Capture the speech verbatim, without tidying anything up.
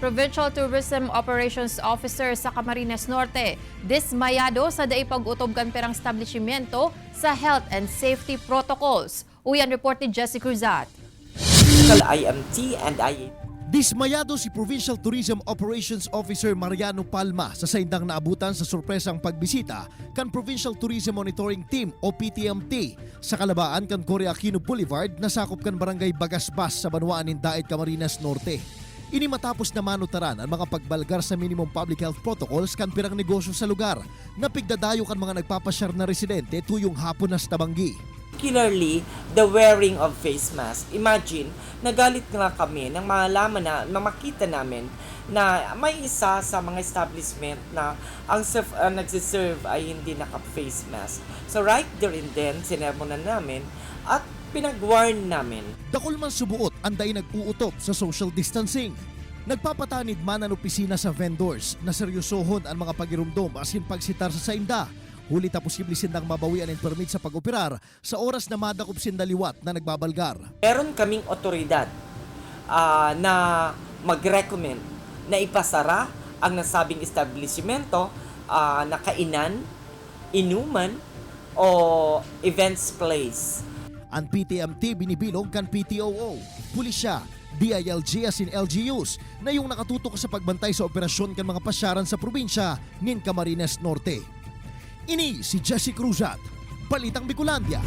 Provincial Tourism Operations Officer sa Camarines Norte, dismayado sa dai pag-otob kan pirang establishmento sa health and safety protocols. Uyan report ni Jesse Cruzat. Kal I M T and I A P. Dismayado si Provincial Tourism Operations Officer Mariano Palma sa saindang naabutan sa sorpresang pagbisita kan Provincial Tourism Monitoring Team o P T M T sa kalabaan kan Cory Aquino Boulevard na sakop kan Barangay Bagasbas sa banwaan nin Daet, Camarines Norte. Ini matapos na manutaran an mga pagbalgar sa minimum public health protocols kan pirang negosyo sa lugar na pigdadayo kan mga nagpapasyar na residente tuyong hapon hasta banggi. Particularly the wearing of face mask. Imagine, nagalit nga kami nang malaman na, na makita namin na may isa sa mga establishment na ang serv- uh, nagsiserve ay hindi naka-face mask. So right there and then, sinermonan namin at pinag-warn namin. Dakul man subuot an dai nag-uutob sa social distancing. Nagpapatanid man an opisina sa vendors na seryosohon an mga pagiromdom asin pagsitar sa sainda, huli ta posible sindang mabawian nin permit sa pag-operar sa oras na madakop sinda liwat na nagbabalgar. Meron kaming otoridad ah, na mag-recommend na ipasara ang nasabing establisimento ah, na kainan, inuman o events place. An P T M T binibilog kan P T O O, pulisya, D I L G asin L G Us na yung nakatutok sa pagbantay sa operasyon kan mga pasyaran sa probinsya nin Camarines Norte. Ini si Jesse Cruzat, Balitang Bicolandia.